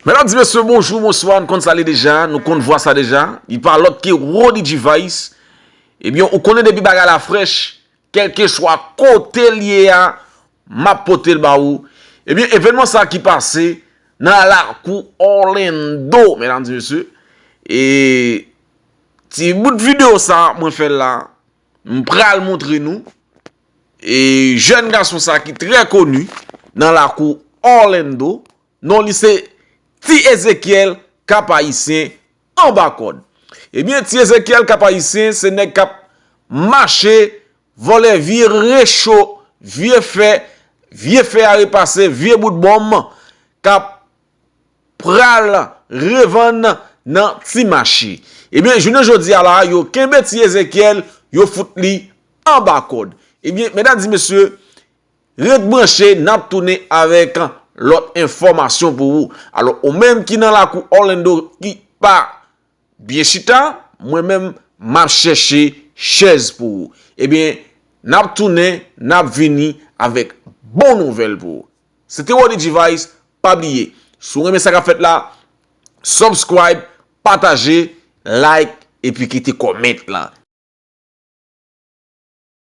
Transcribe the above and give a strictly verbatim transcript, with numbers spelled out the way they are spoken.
Medam, mesye, bonjou, bonswa, nou konn sa li deja, nou konn vwa sa deja. Li pa lòt ke Rody G Vice. Ebyen, ou konnen depi bagay la frèch, kèlkeswa kote l ye a, m ap pote l ba ou. Ebyen, evènman sa ki pase nan lakou Orlando, medam, mesye. E ti bout videyo sa, mwen fè l la, m pral montre nou. E jèn gason sa ki trè koni nan lakou Orlando, non li se Ti Ezekiel Kap Ayisyen anba kòd. Ebyen, Ti Ezekiel Kap Ayisyen se nèg k ap mache, vòlè vye recho, vye fè, vye fè a repase, vye bout bonm k ap pral revann nan Ti Mache. Ebyen, jounen jodi a la, yo kenbe Ti Ezekiel, yo fout li anba kòd. Ebyen, medam, mesye, ret branche, n ap tounen avèk lòt enfòmasyon pou ou. Alò, ou menm ki nan lakou Orlando ki pa byen chita, mwen menm, m ap chèche chèz pou ou. Ebyen, n ap tounen, n ap vini avèk bon nouvèl pou ou. Se te Rody G Vice, pa bliye, si w renmen sa k ap fèt la, subscribe, pataje, like, epi kite kòmant lan.